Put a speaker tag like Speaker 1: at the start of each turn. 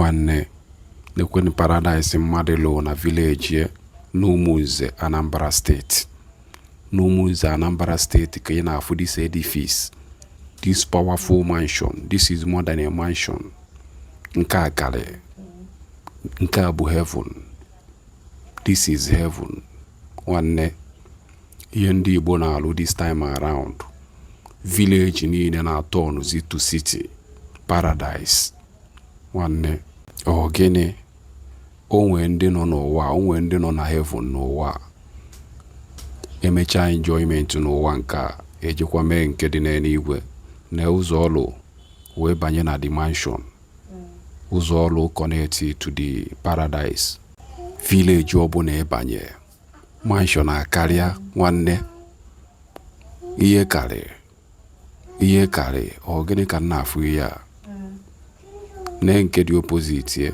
Speaker 1: Nwanne, nekwenụ paradise mmadụ lụ na village n'Umunze, Anambra State. N'Umunze, Anambra State ka ị na-afụ this edifice, this powerful mansion. This is more than a mansion. Nke a karị, nke a bụ heaven. This is heaven. Nwanne, ihe ndị Igbo na-alụ this time around, village niile na-atọnụzi to city paradise. Nwanne, ọ gịnị? O nwee ndị nọ n'ụwa, o nwee ndị nọ na heaven n'ụwa. Emechaa enjoyment n'ụwa nke a, ejekwa mee nke dị n'eluigwe. Na ụzọ ọlụ wee banye na the mansion, ụzọ ọlụ connect to the paradise. Village ọbụla ịbanye, mansion akarịa. Nwanne, ihe karị, ihe karị. Ọ gịnị ka m na-afụ ihe a? Nee nke dị opposite ye.